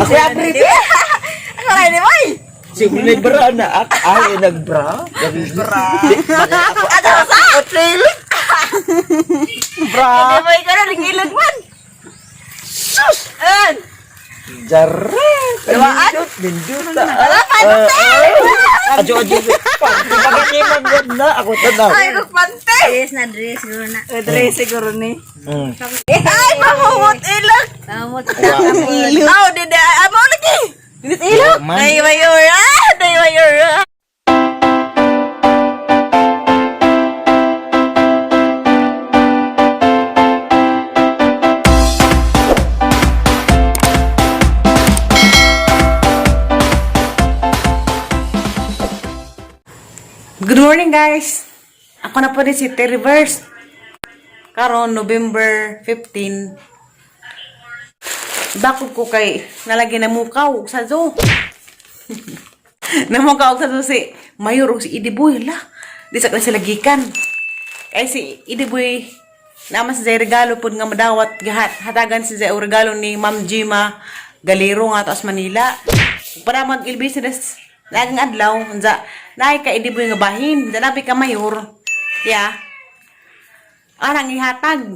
Si Abri. Ako rin ni Boy. Si Ulay bra na ak ay nagbra. Bra. Ato sa. Hotel. Bra. Hindi boy ko na ringilog man. Sus. An. Jarre. Dumaan. Nindot, nindot. Wala pa no. Ajo ajo. Pagkakit man na ako tanaw. Ay ruk pante. Dress na dress siguro na. Dre siguro ni. Mm. Ay mamumot ilok. Pamot. Ilok. Aw di di amo lagi. Nindot ilok. Day mayor. Ah, day mayor. Good morning, guys! Ako na po din si Terry Verse. Karon November 15. Bakod ko kay nalagi na mukaw og sa zoo. Namukaw og sa zoo si Mayor og si Idiboy la. Di sa sila gikan. Kay si Idiboy naman si Zay regalo pod nga madawat gahat. Hatagan si Zay og regalo ni Ma'am Jima Galero nga taas Manila. Para mag business lagang adlaw unsa naay ka Idiboy nga bahin. Dalabi ka Mayor. Yeah. Arang ihatag.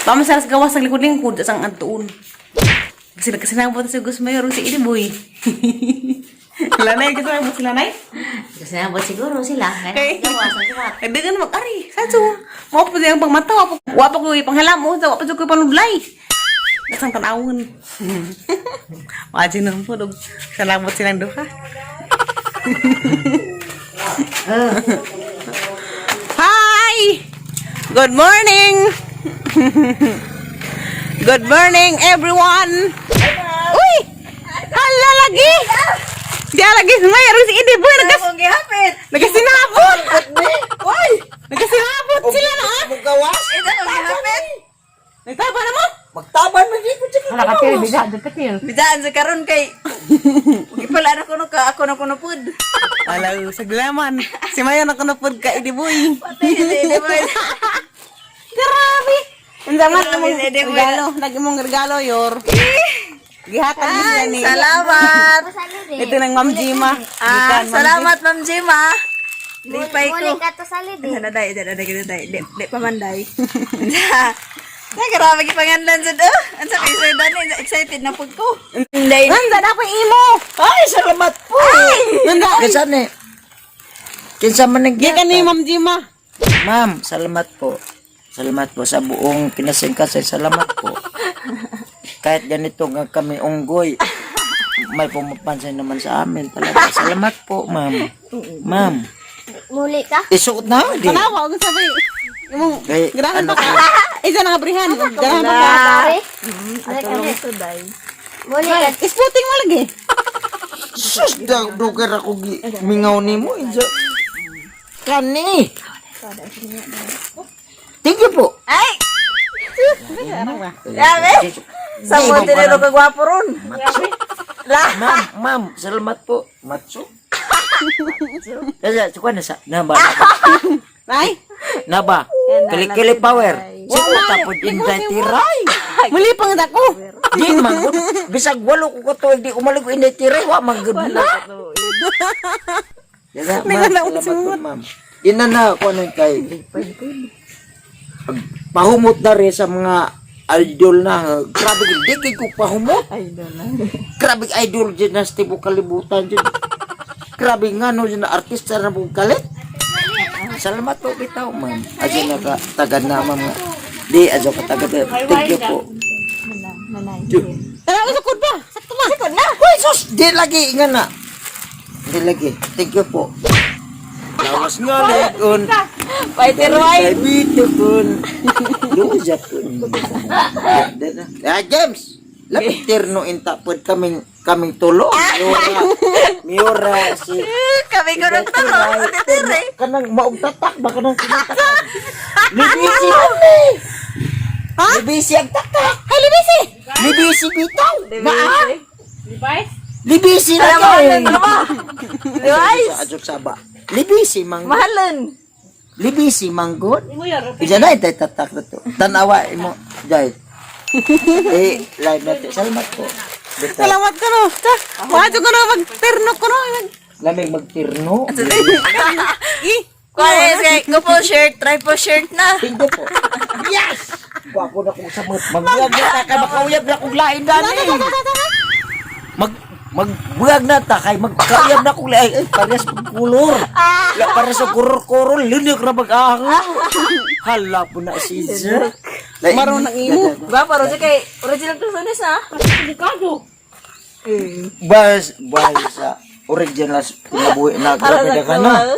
Pamasalas gawas sa likod-lingkod sa ang antuon. Kasi nagkasinabot si Gus Mayor si Idiboy. Lanay, kasi nabot sila nay. Kasi nabot siguro sila. Kay- Kaya gawas ang gawas. Ay, dagan mag-ari. Sa Mao po siyang pangmata. Wa pa ko ipanghalam. Wa pa ko ipanudlay. Nasang tanawon. Wajin naman po. Salamat silang duha. Hi! Good morning! Good morning, everyone! Uy! Hala lagi! Di lagi mayroon si Idi Boy nagas Akong gihapit. nagasinabot. Uy, Nagasinabot sila na ah. Magawas. ito akong gihapit. Nagtaba na mo. Magtaban man di ko sa Bidaan sa karon kay. Gipala na kuno ka ako na kuno pud. Alaw, saglaman. Si Mayo na kunupod ka Idi Boy. Patay si Idi Boy. Grabe. Ang zaman Grabe, mong si Idi Boy. regalo. Lagi mong regalo, Yor. Gihatag mo sila Ay, ni. salamat. Ito ng Ma'am Jima. Ah, Gikan, Ma'am salamat Ma'am Jima. Lipay ko. Muli ka to sa lid eh. Ano day, day, day, day, day, day, pa man day. Na grabe gipanganlan sad oh. Unsa kay sir Danny, excited na pud ko. Day. Nanda na pa imo. Ay, salamat po. Nanda. Kinsa ni? Kinsa man nang Gikan ni Ma'am Jima. Ma'am, salamat po. Salamat po sa buong kinasingkasay. Salamat po. Kahit ganito nga kami unggoy, may pumapansin naman sa amin talaga. Salamat po, ma'am. Ma'am, Muli ka? isuot na di. Tanawa og sabi. Imong Kay, ganahan ano pa ka. Isa na nga brihan. Ganahan pa ka. Sorry. Day. Muli ka. Isputing mo lagi. Sus, duker ako mingaw nimo insa. Kani. Thank you po. Ay! Grabe. Sa mo tinero ka gwapo ron. Matsu. La. Ma'am, ma'am, salamat po. Matsu. Kaya, suka na sa, naba, Nay. naba. Kili-kili power. Suko tapod inday tiray. Muli pang ko. Di man gud. Bisag walo ko katuig di umalig ko inday tiray wa man gud na. Daga, ma'am, salamat po, ma'am. Ina na ako ano kay pahumot na rin sa mga idol na. Grabe di kay ko pahumot. Idol na. Grabe idol dyan na sa tibok kalibutan dyan. Grabe nga no dyan na artista na buong kalit. Salamat po bitaw ma'am. Ajo na ka tagad na ma'am. nga. Di ajo ka tagad. Thank you po. Tanawa sa kod ba? Sakto ba? Sikod na. Uy sus, di lagi nga na. Di lagi. Thank you po. Lawas nga legon. Fighter wine. Bitukon. Luja kun. Ah, James. Lapit terno inta pod kaming kaming tulo. Miura. Miura si Kami ko nang taro. Titire. Kanang maog tatak ba kanang sinatakan. Libisi ni. Ha? Libisi ang tatak. Ay, libisi. Libisi bitaw. Naa. Libisi na kay. Libis. Adjok saba. Libisi mang Mahalan. Libisi manggod. Isa na itay tatak na to. Tanawa imo, Jai. Eh, live natin. Salamat po. Bitaw. Salamat ko no. Wadyo ko no magterno ko no. Lamig magtirno. Eh, Kuha kay couple shirt, triple shirt na. Tingko po. Yes! Gwapo na kong samot. Magbuwag na ta kay makauyab na kong lain dani. Mag magbuwag na ta kay magkauyab na kong lain. Ay, parehas pag kulor. La parehas sa kuror-kuror linik ra mag-aho. Hala po na si Sir. Maroon ng imo. Ba paro siya kay original personas na. Bas, bas sa original kinabuhi na grabe na ka na.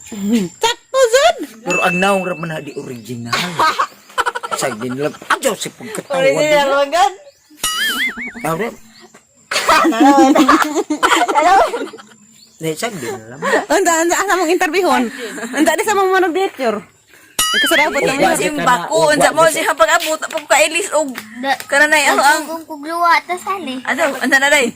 Sakto zud. Pero ang naong ra man na di original. Sa ginlag, adyo si pagkatawan. Original man gud. Tawag. Ne, sa ginlag. Unsa unsa asa mong interviewon? Unsa di sa mong manog director? Kasarabot Ugwa, ang di ka Simba na, ko ugwa, unsa mo di ka- siya pag-abot pag kailis og kananay ano ang Kung kugluwa ta sali. Ano, unsa na day?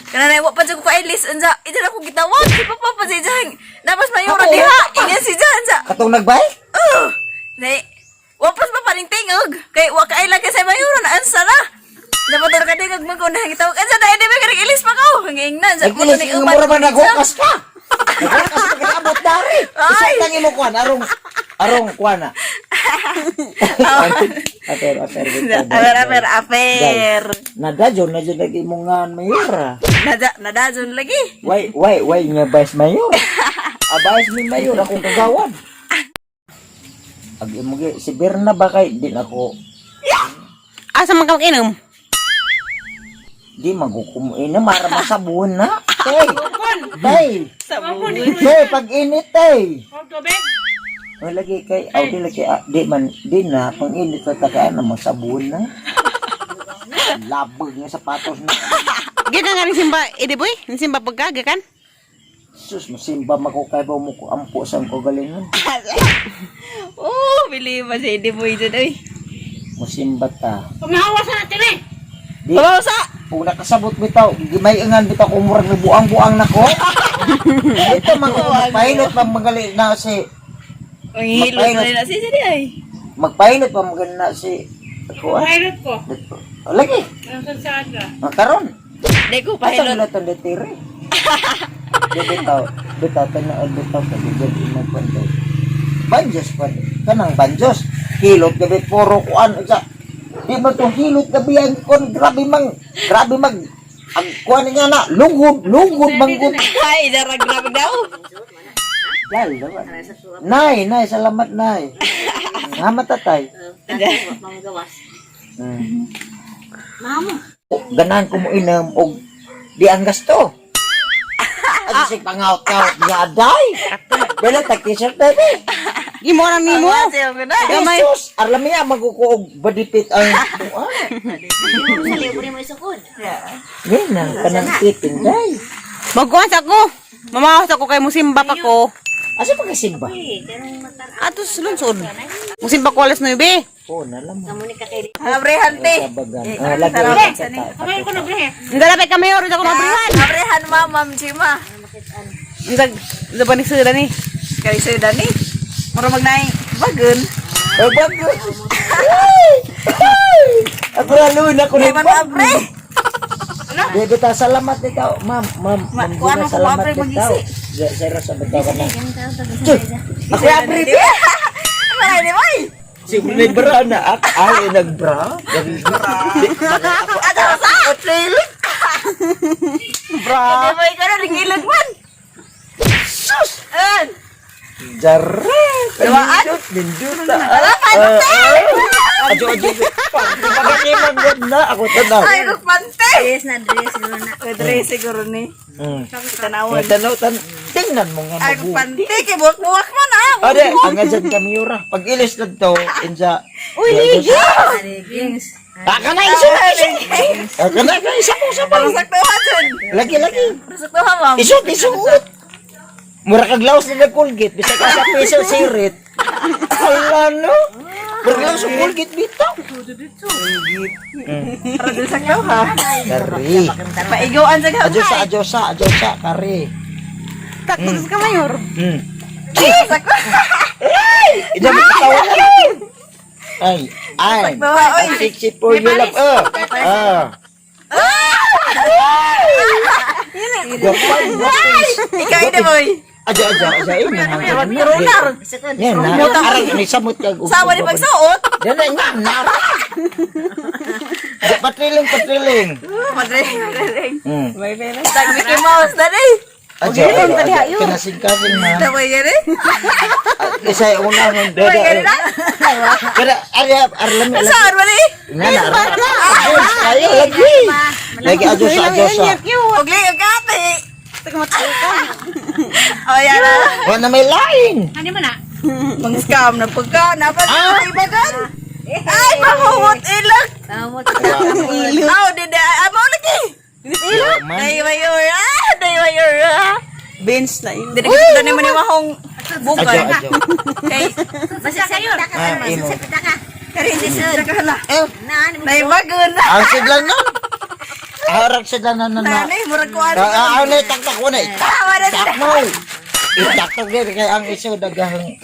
Kananay wa pa jud ko kailis unsa ida na ko gitawag si papa pa si Jang. Napas mayora diha. Ingan si Jang unsa. Katong nagbay? Oh. Nay, wa pas pa paning tingog kay wa kaila kay sa mayora na ansa na. Dapat ra ka dingog mo kung nangitawag ansa na hindi ba ilis pa ko. Ngingnan sa Nagkilis, nga mura ba naghukas ka? Naghukas ka kaabot dari. Isa lang imo kuan arong arong kuan na. Aper, aper, bitaw. Aper, aper, aper. Nadadyon na dyan lagi mo nga mayora. Nada, nadazon lagi. Why, why, why nga vice mayor? Abayas ni mayor akong kagawan. Ag imo gi si Berna ba kay di na ko Asa man ka mag-inom? di magukumuin na mara masabon na. Tay. Tay. Tay pag init tay. Ay, lagi kay aw di lagi ah, di man di na pang init sa takaan na masabon na. Labag nga sapatos na. Gikan nga ning simba Idi Boy? Ning simba pagka gikan? Sus, masimba mako kay ba mo ko ampo sa ko galingon. Oh, bili ba si Eddie Boy dyan, oy. Musimba ta. Pumahawas na natin eh. Di Pabawsa! kung nakasabot bitaw, may angan bitaw kung murag na buang-buang nako. Ito man ko magpahilot pa magali na si Ang hilot na nila si Eddie ay. Magpahilot pa magali na si ako. Pilot ko. Oh, lagi. Saan ka? Ah, karon. Di ko Asa pahilot. na itong detire? Di bitaw, bitaw tanaod bitaw ka di di mo kwento. Banjos pa kanang banjos. Hilot gabi puro kuan sa di man to hilot gabi ang kon grabe mang grabe mag ang kuan nga na lungod lungod manggod. Ay, darag grabe daw. Dal, dapat. Nay, nay, salamat nay. Nga tatay. Ganahan ko mo inom og di ang gasto. Ano si pangaut-kaut nga day? Wala tag t-shirt baby. Imo na nimo. Siya ko na. Gamay. Jesus, arlamiya magukuog badipit ang buwan. Sali mo mo isukod. Ngayon na, kanang tipping day. Magkuhan sa ako. Mamawas ako kay musimba pa ko. Asa pa kasimba? Ato sa lungsod. Musimba ko alas 9. Oo, nalam mo. Abrehan te. Kabagan. Ah, lagi ulit. Hindi na ka mayor, ako mabrihan. Abrehan ma, Ma'am Chima. Unsa unsa ba ni sila ni? Kay sa'yo dani. Mura magnay. Bagun. Oh, bago. Ay! Ay! Ako lalo na ko Kay man abre. Di bitaw, salamat ikaw, ma'am, ma'am, ma'am, kuwan Gina, mo kung salamat abre ikaw. mag-isi. Zero sa bitaw ka na. Ako abre Di ba? Maray di bay. Siguro may bra na. Ay, nagbra. Ato sa. Bra. Di ba ikaw na ringilog man? Sus! An. Jare! Duwaan? Nindot, ninduta. Wala pa, Ah, ah. Adyo, adyo. Pagkakimagod na. Ako tanaw. Ay, kog pante. Dress na dress siguro na. Dress siguro ni. Tanawon. Tanaw, tan Tingnan mo nga Ay, kog mabuti. pante kay buwak-buwak man ah. Ade, ang dyan kami yura. Pag ilis na to, insa. Uy, ligi. Leggings. Aka na, isa, isa. Aka na, isa mo, isa mo. Sakto ha dun. Lagi, lagi. Sakto ha, ma'am. Isot, isuot. Mura kag laos na nag-Colgate. Bisag ka sa piso sirit. Hala no. Mura kag laos sa Colgate bitaw. Para dun sakto ha. Kari. Paigawan sa gamay. Adyosa, adyosa, adyosa, kari. Takto ka mayor. Sakto. Ida mo katawa na. Ay, ay. Sakto ha, oy. I'm 64 year old. Ah. Ah. Gwapay, gwapay. Ikaw ini boy. Aja, aja, aja. Eh, Ronar. Yan na. Arang ni samot kag. Sawa ni pagsuot. Dili nga na. Patriling, patriling. Madre, madre. Tag Mickey Mouse dali. Aja, aja, aja. Kinasing-kasing na. Tawag gani. Isa una ng Tawag dede. gani na. Pero ari ari lami. Saan ba ni? Nga na. Ayo lagi. Lagi ajo sa ajo sa. Ugli og kape. Oh, yan na. Wa na may lain. Ano man na? Mang scam na pagka, napag ibagan. Ay, mahuhot ilok. Pahumot. Aw, di di, amo lagi. Ilok. Man. Day mayor, ah, day mayor, ah. Bench na yun. Di na ni man mahong Ajo bukay. ajo. Kay, Basta sa'yo. Ah, imo. kari si sir. Hala. Eh, Na, ano mo? Nay bagon. ang sidlan na. Arang sidlan na na. na. Nani, murag kuan. Ah, ah, ah, na itaktak ko na. Tawa na Itaktak mo. Itaktak din kay ang iso daghang.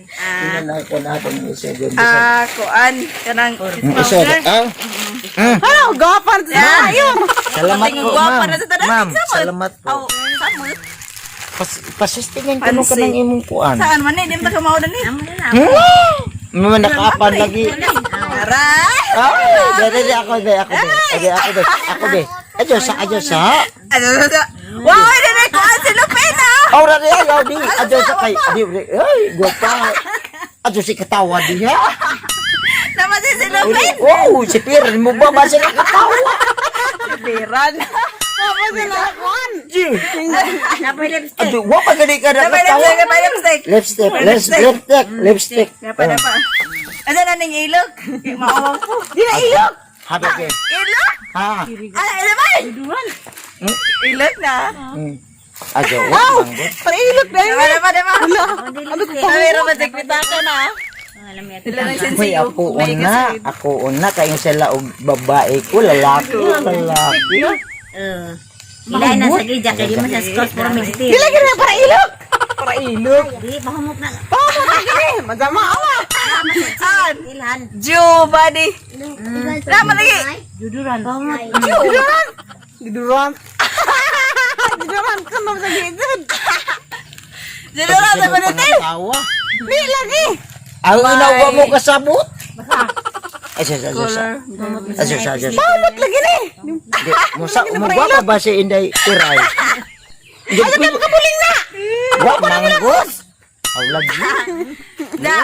Tingnan na ko na akong iso dyan. Ah, kuan kanang Iso. Ah. Ano, gapan sa ayo. Salamat po, Gwapa ma'am. na sa tanan. Ma'am, Samot. salamat po. Aw, samot. Pas pasistingin ko nung Pansi. kanang imong kuan. Saan man ni? Di mo ta kamao na ni. Amo na lang. Hmm? Nakapan lagi. Aray! Ay, dere dere ako de ako de. Ade ako de. Ako de. Ajo sa ajo sa. Ano ano? Wow, ay na kuan si Lupina. Ora di ayaw di. Ajo sa kay di. Ay, gwapa. Ajo si katawa diha. Naman si si Lupin. Wow, si Pierre mo ba ba sila katawa? Piran. Ji. Napay lipstick. Ajo, wa pa gani ka na Napay katawa. lipstick, napay lipstick. Lipstick, lipstick, lipstick, lipstick. Napa, napa. Asa na ning ilok? Kay maawang po. Di na ilok. Habi ke. Ilok? Ha. Ay, ano ba? Ilok na. Ajo, wa manggot. Para ilok na Napa, napa, napa. Hindi lipstick. Kamera ba pitaka na? Alam niya. Sila ng Hoy, sensiyo. ako una kayo sila og babae ko, lalaki, lalaki. Eh. Ilay na sa gija kay di man sa scores puro mixed. Di lagi na para ilok. Para ilok. Di pahumot na. Pahumot na gini. Madama awa. Saan? Ilhan. Jew, buddy. Nama lagi. Juduran. Pahumot. Giduran. Giduran. Giduran ka na sa gidud. Jew na sa manite. Tawa. Di lagi. Ang inawa mo kasabot. Ay, sa, sa, sa, sa. Ay, sa, sa, sa, sa. Pahumot lagi ni. Di, musa, mugwa pa ba si Inday Tiray? Hindi, Ano ka makabuling na? Wa, manggot. Aw, lagi. Da.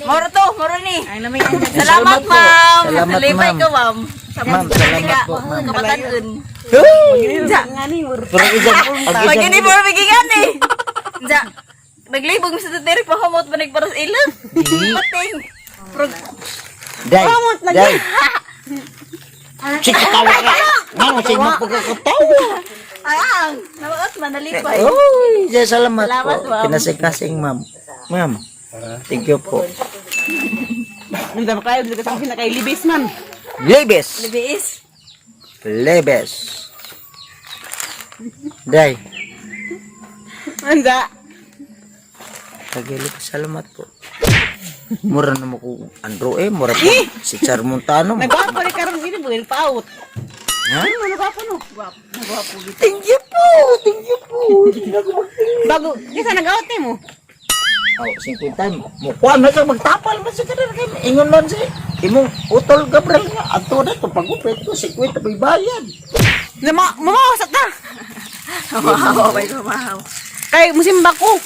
Moro to, moro ni. Ang lamay ang Salamat, po. ma'am. Salamat, Nalipay ma'am. ka, ma'am. Ma'am, salamat po, ma'am. Kabatanon. Hey! Ja. Pero isang, ang Pag isang, ini puro bigingan eh. Ja. Naglibog mi sa Derek pahumot pa nagparas ilok. Di. Pating. Prog Day, day. Sige, katawa ka. Ma'am, sige, magpagkakatawa. Ang, nawaot man nalipay. Uy, salamat, Salamat, po. ma'am. Kinasing-kasing, ma'am. Ma'am, thank you po. Nandam kayo dito sa akin na kay Libis man. Lebes. Libiis. Lebes. Day, Anda. kagili ko, salamat po. Mura na mo ko, Andro eh, mura po. Si Charmontano. Nagwapo ni karon ini buil paut. Ha? Ano nagwapo no? Thank you po, thank you po. Hindi na ako magtingin. Bago kisa nag-out nimo. Oh, 50 mo. Kuan man sa magtapal man sa kanan kay ingon man si imong utol Gabriel nga adto na to pagupit ko 50 may bayad. Na ma mamawas ta. Wow, may kumahaw. Kay musimba ko.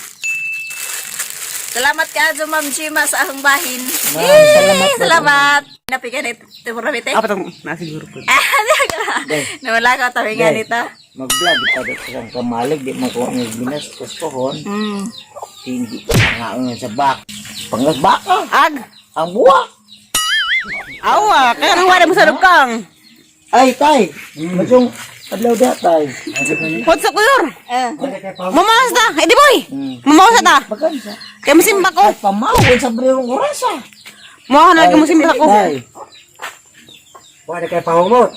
Salamat ka Ma'am Chima sa akong bahin. Ma'am, salamat po. Salamat. Napigan ito. Timur ramite. Apa tong nasiguro ko. Ah, Day. nawala ka tabi nga Day. nito. Mag-vlog pa dito sa kamalig di mo ko ang ginastos ko hon. Hindi nga ang sa bak. Pangas baka Ag. ang buwa. Awa, kaya nang wala mo sa kang. Ay tay, masong adlaw da tay. Hot sa kuyor. Eh. Mamawas ta. Edi boy. Mamawas ta. Bagansa. Kay musimba ko. Ay pamawon sa brerong orasa. Mo na lagi musimba ko. Day. Wala kay pahumot.